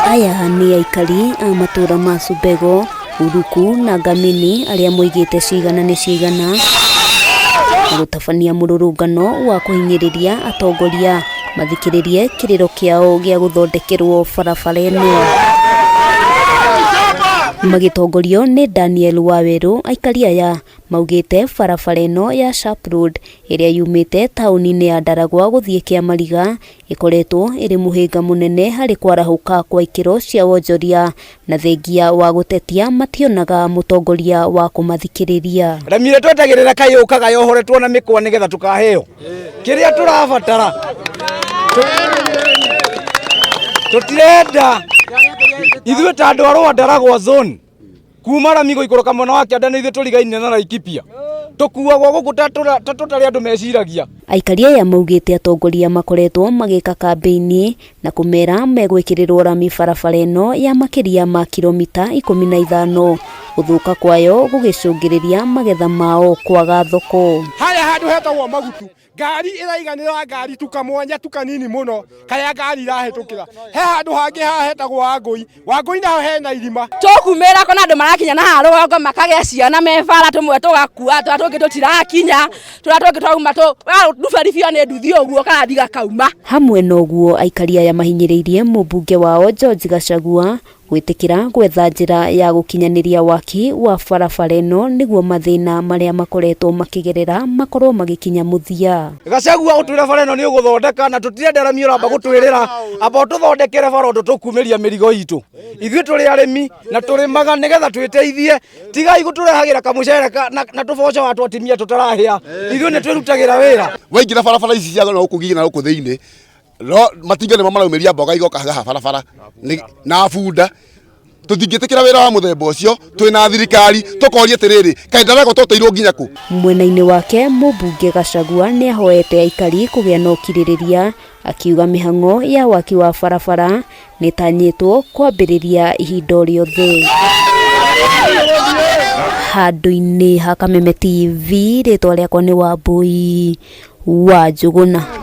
Aya nĩ aikari a matũra ma Subego, Uruku na Ngamini arĩa moigĩte cigana nĩ cigana na gũtabania mũrũrũngano wa kũhinyĩrĩria atongoria mathikĩrĩrie kĩrĩro kĩao gĩa gũthondekerwo barabara ĩno. Magĩtongorio nĩ Daniel Wawerũ, aikari aya maugĩte barabara ĩno ya Sharp Road ĩrĩa yumĩte taũni-inĩ ya Ndaragwa gũthiĩ Kĩamariga ĩkoretwo ĩrĩ mũhĩnga mũnene harĩ kwarahũka kwa ikĩro cia wonjoria na thengia wa gũtetia mationaga mũtongoria wa kũmathikĩrĩria. Rami ĩrĩa twetagĩrĩra kaĩ yũkaga yohoretwo na mĩkwa nĩgetha tũkaheo kĩrĩa tũrabatara. Tũtirenda ithuĩ ta andũ a Rwandaragwa zone kuma rami gũikũrũka mwena wa kĩanda nĩ ithuĩ tũrigaine na Laikipia tũkuagwo gũkũ ta tũtarĩ andũ meciragia. Aikari aya maugĩte atongoria makoretwo magĩka kambĩini na kũmera megwĩkĩrĩrwo rami barabara ĩno ya makĩria ma kilomita 15 gũthũka kwayo gũgĩcũngĩrĩria magetha mao kwaga thoko. Harĩa handũ hetagwo Magutu, ngari ĩraiganĩra ngari tukamwanya tukanini mũno karĩa ngari irahĩtũkĩra. He handũ hangĩ haha hetagwo Wangũi, Wangũi naho hena irima. Tũkumĩra kona andũ marakinya na haha rũgongo makagĩa ciana me bara, tũmwe tũgakua, tũrĩa tũngĩ tũtirakinya, tũrĩa tũngĩ twauma nduberibio nĩ nduthi ũguo karathi gakauma. Hamwe na ũguo aikari aya mahinyĩrĩirie mũmbunge wao George Gachagua gwĩtĩkĩra gwetha njĩra ya gũkinyanĩria waki wa barabara ĩno nĩguo mathĩna marĩa makoretwo makĩgerera makorwo magĩkinya mũthia. Gachagua ũtwĩre bara ĩno nĩ ũgũthondeka na tũtirenda rami ũramba gũtwĩrĩra, amba ũtũthondekere bara ũndũ tũkumĩria mĩrigo itũ. Ithuĩ tũrĩ arĩmi na tũrĩmaga nĩgetha twĩteithie, tigai gũtũrehagĩra kamũcere na tũboco wa twatimia tũtarahĩa. Ithuĩ nĩ twĩrutagĩra wĩra. Waingĩra barabara ici cia gũkũ nginya gũkũ thĩinĩ, no matinga nĩmo maraumĩria mboga igoka haha barabara na bunda. Tũtingĩtĩkĩra wĩra wa mũthemba ũcio, twĩna thirikari tũkoria atĩrĩrĩ, kaĩ Ndaragwa tũteirwo nginya kũ? Mwena-inĩ wake mũmbunge Gachagua nĩ ahoete aikari kũgĩa na ũkirĩrĩria, akiuga mĩhang'o ya waki wa barabara nĩ ĩtanyĩtwo kwambĩrĩria ihinda o rĩothe. Handũ-inĩ ha Kameme TV, rĩtwa rĩakwa nĩ Wambui wa Njũgũna.